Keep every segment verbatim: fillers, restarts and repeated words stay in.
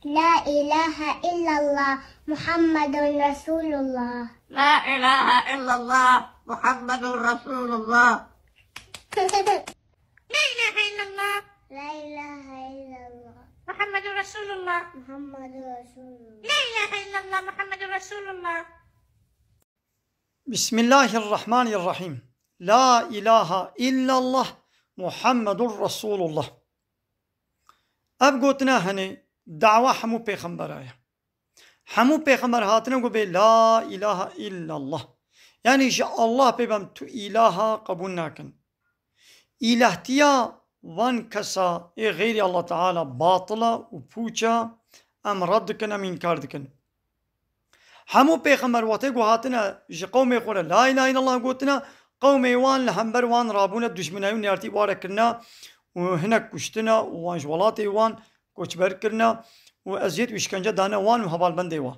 لا إله إلا الله محمد رسول الله. لا إله إلا الله محمد رسول الله. لا إله إلا الله. لا إله إلا الله. محمد رسول الله. محمد رسول الله. لا إله إلا الله محمد رسول الله. بسم الله الرحمن الرحيم. لا إله إلا الله محمد رسول الله. Ev gotina hene dawa hemû pêxembera ye. Hemû pêxember hatine got bê la ilahe illallah. Yanî ji Allah pê bem tu îlaha qebûl nakin. Îlahtiya van kesa ê xeyrî Allah Teala batil e û pûç e, em red dikin, em înkar dikin. Hemû pêxember wextê ku hatine ji qewmê xwe re la ilahe illallah gotine, qewmê wan li hember wan rabûne, dijminayî û nêrtî bi wan re kirine û hinek kuştine û wan ji welatê wan koçber kirine û eziyet û îşkence dane wan û hevalbendê wan.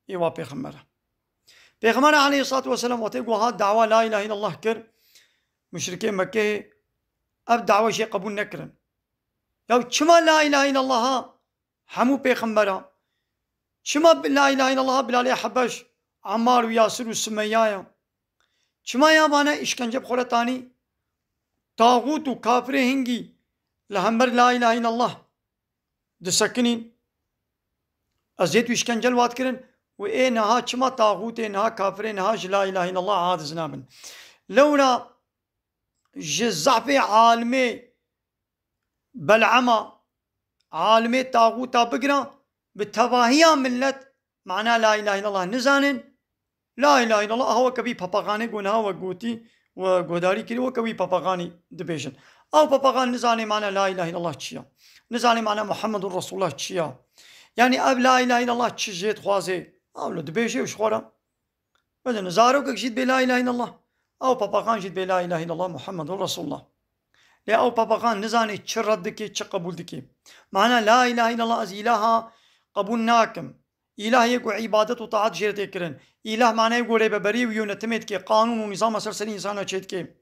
Ê wa pêxembere. Pêxembere aleyhissalatu vesselam wextê ku hat dawa la ilahe illallah kir, muşrikê Mekkeyê ev dawa jê qebûl nekirin. Ya çima la ilahe illallah ha hemû pêxembera? Çima bi la ilahe illallah Bilalê Hebeş, Ammar û Yasir û Sumeyya ya? Çima ya vane îşkence bi xwe re tanî? Taxût û kafirê hingî li hember la ilahe illallah disekinîn. Eziyet û îşkence li wat kirin û ê niha çima taxûtê niha kafirê niha ji la ilahe illallah aciz nabin? Lewra ji zehfê alimê Bel'ema, alimê taxûta bigira, bi tevahiya millet mana la ilahe illallah nizanin. La ilahe illallah aha weke vî papaqanê ku niha we gotî, we guhdarî kirî, weke wî papaqanî dibêjin. Ew papaqan nizanê mana la ilahe illallah çi ya. Nizanê mana Muhammedun Resulullah çi ya. Yanî ev la ilahe illallah çi jê dixwaze. Ew li dibêje û ji xwe re. Mesela zarokek jî dibê la ilahe illallah. Ew papaqan jî dibê la ilahe illallah Muhammedun Resulullah. Lê ew papaqan nizanê çi red dike, çi qebûl dike. Mana la ilahe illallah ez îlaha qebûl nakim. Îlah yê ku îbadet û taat jê re tê kirin. Îlah manayê ku rêveberî û yönetimê dike, qanûn û nîzama ser serî însana çêdike.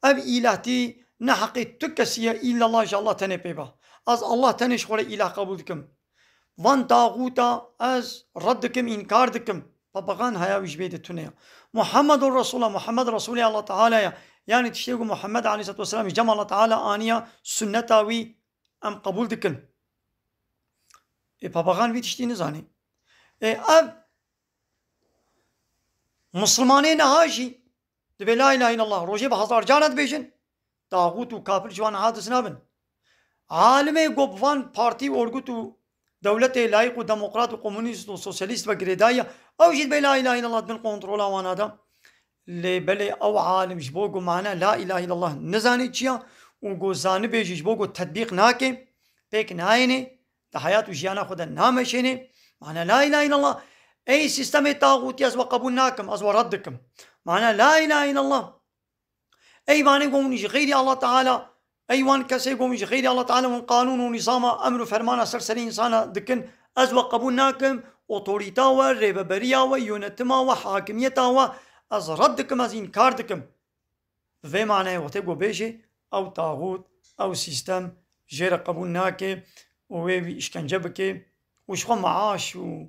Ev îlahtî ne heqê tu kesî ye, îllallah ji Allah tenê pê be. Ez Allah tenê ji xwe re îlah qebûl dikim. Van taxûta ez red dikim, înkar dikim. Papaqan haya wî ji bê de tune ye. Muhammedun Resulullah, Muhammed Resulê Allah Teala ye. Yanî tiştê ku Muhammed aleyhissalatu vesselam ji cem Allah Teala aniya, sunneta wî em qebûl dikin. Ê papaqan vî tiştî nizanî. Ê ev Muslimanê niha jî dibê la ilahe illallah, rojê bi hezar cara dibêjin, taxût û kafir ji wan aciz nabin. Alimê ku bi van partî û orgut û dewletê layîq û demokrat û komunîst û sosyalîst ve girêdayî ye, ew jî dibê la ilahe illallah di bin kontrola wana de. Lê belê ew alim ji bo ku mana la ilahe illallah nizanê çi ya û ku zanibê jî ji bo ku tetbîq nake, pêk nayêne, di heyat û jiyana xwe de nameşêne. Mana la ilahe illallah, ey sîstemê taxûtî ez we qebûl nakim, ez we red dikim. Mana la ilahe illallah, ey vanê ku hûn ji xeyrî Allah Teala, ey wan kesê ku hûn ji xeyrî Allah Teala hûn qanûn û nîzama emr û fermana ser serê însana dikin, ez we qebûl nakim, otorîta we, rêveberiya we, yönetima we, hakimiyeta we, ez red dikim, ez înkar dikim. Bi vê manayê wextê ku bêjê, ew taxût, ew sîstem jê re qebûl nake û wê wî îşkence bike û ji xwe meaş û,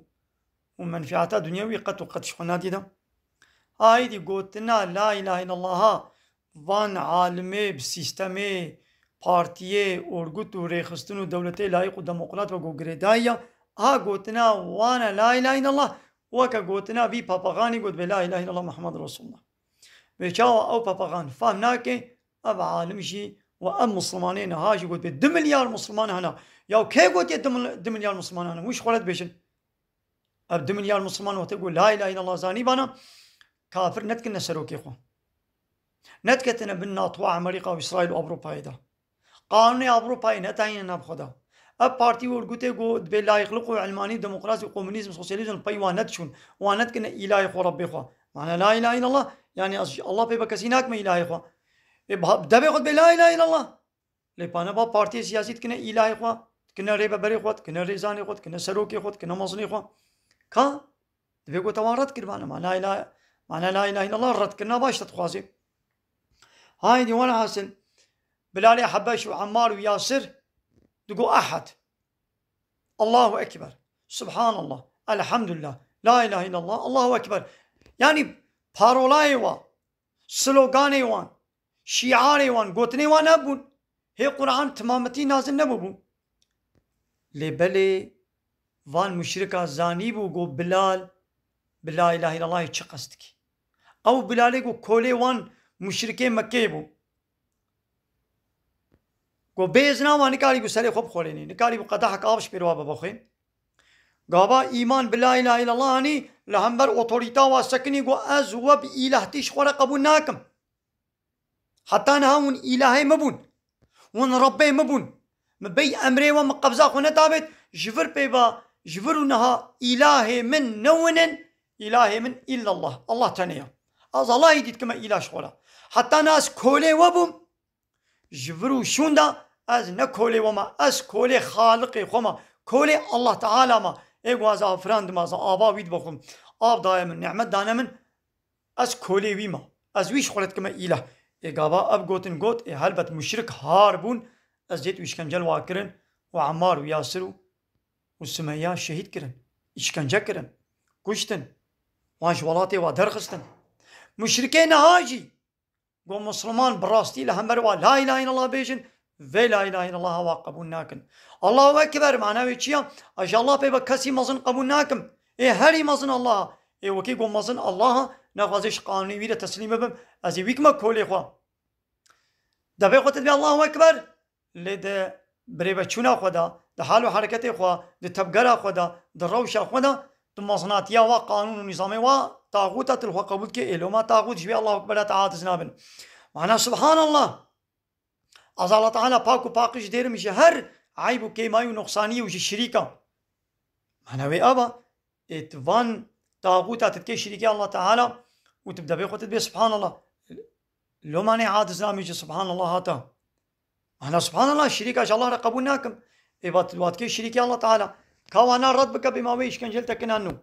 û menfîata dunyewî qet û qet ji xwe nadî de. Aydî gotina la ilahe illallaha van alimê bi sîstemê, partiyê, orgut û rêxistin û dewletê layîq û demokrat ve ku girêdayî ya, aha gotina wana la ilahe illallah weke gotina vî papaqanî got bê la ilahe illallah Muhammed Resulullah. Bê çawa ew papaqan fam nake, ev alim jî û ev Muslimanê niha jî got bê du milyar Musliman hene. Ya kê gotiye du mil-, du milyar Musliman hene? Wî ji xwe re dibêjin. Ev du milyar Musliman wextê ku la ilahe illallah zanîbana, kafir nedikine serokê xwe. Nediketine bin NATO, Amerîka û Îsraîl û Ewropayê de. Qanûnê Ewropayê nedayîne nav xwe de. Ev partî û orgutê ku dibê layîqliq û ilmanî, demokrasî, komunîzm, sosyalîzm li pey wan nediçûn, wan nedikine îlahê xwe, Rebbê xwe. Mana la ilahe illallah, yanî ez ji Allah pê be kesî nakime îlahê xwe. Ê, bi devê xwe dibê la ilahe illallah. Lê pane va partiyê siyasî dikine îlahê xwe, dikine rêveberê xwe, dikine rêzanê xwe, dikine serokê xwe, dikine mezinê xwe. Ka? Divê ku te wan red kiribane. Mana la, mana la ilahe illallah redkirina baş te dixwaze. Haydî welhasil, Bilalê Hebeş û Emmar û Yasir digo Ehad. Allahu Ekber, Subhanallah, Elhamdülillah, La ilahe illallah, Allahu Ekber. Yani parolayê wan, sloganê wan, şiarê wan, gotinê wan hebûn. Hê Quran timametî nazil nebûbû. Lê belê van muşrika zanîbû ku Bilal bi La ilahe illallahê çi qest dikî. Ew Bilalê ku kolê wan muşrikê Mekkeyê bû. Ku bê izna wan nikarîbû serê xwe bixolênî, nikarîbû qedehek av ji pêr wa bibixwê. Gava îman bi La ilahe illallah anî, li hember otorîta wa sekinî, got, ez we bi îlahtî ji xwe re qebûl nakim. Heta niha hûn îlahê min bûn. Hûn Rebbê min bûn. Min bêy emrê we min qebza xwe nedabêt, ji vir pê ve, ji vir û niha îlahê min ne win in, îlahê min illallah. Allah tenê ya. Ez Allahî dî dikime îlah ji xwe re. Heta niha ez kolê we bûm. Ji vir û şûnda ez ne kolê we me, ez kolê Xaliqê xwe me, kolê Allah Teala me. Ê ku ez afirandime, ez ava wî dibixwim, av daye min, nîmet dane min, ez kolê wî me. Ez wî ji xwe re dikime îlah. Ê gava ev gotin got, ê helbet muşrik har bûn, ez dêt û îşkencel wa kirin û Emmar û Yasir û, û Sumeya şehîd kirin, îşkence kirin, kuştin. Wan ji welatê wa derxistin. Muşrikê niha jî Got, Musliman bi rastî li hember wa la ilahe illallah bêjin, vê la ilahe illallah wa qebûl nakin. Allahu Ekber, mana wê çi ya? Ez ji Allah pê ve kesî mezin qebûl nakim. Ê herî mezin Allah. Ê wekî got mezin Allah, nexwazê ji qanûnê wî re teslîm bibim, ez ê wî kime kolê xwe. Devê xwe te dibê Allahu Ekber. Lê di birêveçûna xwe de, di hal û hereketê xwe, di tevgera xwe de, di rewşa xwe de, di mezinatiya wa qanûn û nîzamê wa taxûta tu li xwe qebûl dikê, ê loma taxût ji wê Allahu Ekber re te aciz nabin. Mana Subhanallah. Ez Allah Teala pak û paqij dêrim ji her eyb û kêmayî û nuqsaniyê û ji şirîka. Mana wê ev e, ê tu van taxûta tu dikê şirîkê Allah Teala û tu bi devê xwe tu dibê Subhanallah. Loma nê aciz namî ji Subhanallah hata. Mana Subhanallah, şirîka ji Allah re qebûl nakim. Ê va tu, va dikê şirîkê Allah Teala. Ka wana red bike bê ma wê îşkencel te kinan nû.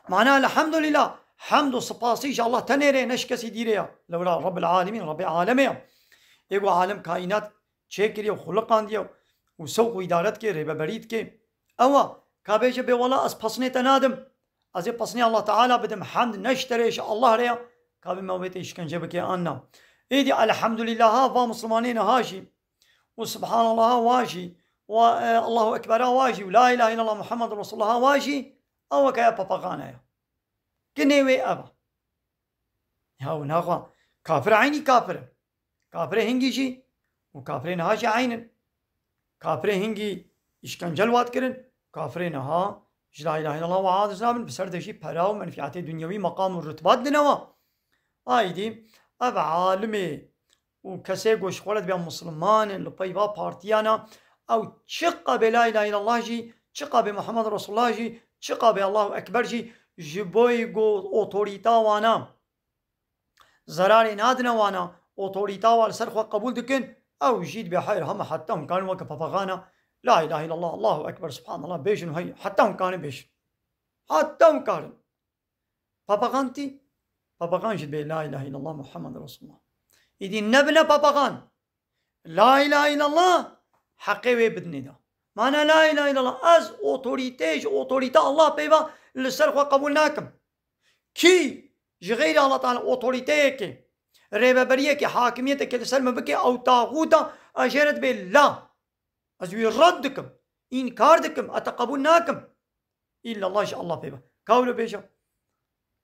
Mana Elhamdulillah, hemd û sipasî ji Allah tenê re, ne ji kesî dîrê ya. Lewla Rabbil Alemin, Rabbê Alemê ya. Ê ku alem kaînat çêkiriye û xuliqandiye û sewq û îdare dike, rêveberî dike. Ewa, ka bêje bê wela ez pesnê te nadim. Ez ê pesnê Allah Teala bidim, hemd ne ji te re, ji Allah re ya. Ka bê me wê tê îşkence bike an na. Êdî Elhamdulîlaha va Muslimanê niha jî û Subhanallaha wa jî û, e, Allahu Ekbera wa jî û La ilahe illallah Muhammed Resulullaha wa jî ew weke ya papaqane ya. Kinê wê ev e. Ya û naxwe kafir eynî kafir e. Kafirê hingî jî û kafirê niha jî eyn in. Kafirê hingî îşkencel wat kirin, kafirê niha ji la ilahe illallah wa aciz nabin, bi ser de jî pera û menfîatê dunyewî, meqam û rutbat dine wa. Aydî ev alimê û kesê ku ji xwe re dibe Musliman in li pey va partiyana, ew çiqa bê la ilahe illallah jî, çiqa bê Muhammed Resulullah jî, çiqa bê Allahu Ekber jî, ji bo ku otorîta wana zerarê nadine wana, otorîta wa li ser xwe qebûl dikin, ew jî dibe heyr hema heta hûn karin weke papaqana, La ilahe illallah, Allahu Ekber, Subhanallah, bêjin hey, heta hûn karin bêjin. Heta hûn karin. Papaqan tî, papaqan jî dibê La ilahe illallah Muhammed Resulullah. Îdî nebine papaqan. La ilahe illallah heqê wê bidinê de. Mana La ilahe illallah, ez otorîteyê ji otorîte Allah peyva li ser xwe qebûl nakim. Kî ji xeyrî Allah Teala otorîteyekê, rêveberiyekê, hakimiyeteke li ser min bike, ew taxûta, ez jê re dibê la. Ez wî red dikim, înkar dikim, ez te qebûl nakim. Îllallah ji Allah pê be. Ka wilo bêje.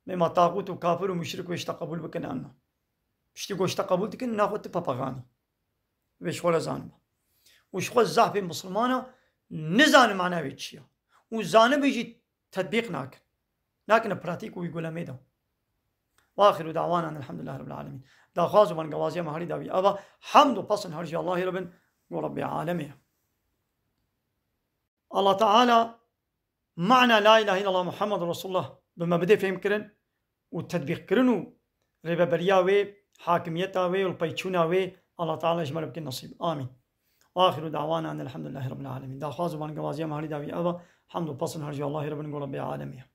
Mema taxût û kafir û muşrik wê ji te qebûl bikin an na. Piştî ku ji te qebûl dikin, naxwe tu papaqanî. Vê ji xwe re zanibe. Û ji xwe zehfê Mislimana nizane mana wê çi ye. Û zanibe jî tetbîq nakin. Nakine pratîk û wî gulemê de. Ve axiru dawana elhamdulillahi rabbil alemin. Daxwaz û bangewaziya me herî dawî ev e. Hemd û pesn her jî Allahî re bin, ku Rebbê alemê ye. Allah Teala mana La ilahe illallah Muhammed Resulullah bi me bidê fêhmkirin û tetbîqkirin û rêveberiya wê, hakimiyeta wê û li peyçûna wê Allah Teala ji me re bike nesîb. Amîn. Ve axiru dawana elhamdulillahi rabbil alemin. Daxwaz û bangewaziya me herî dawî ev e. Hemd û pesn her jî Allahî re bin, ku Rebbê alemê ye.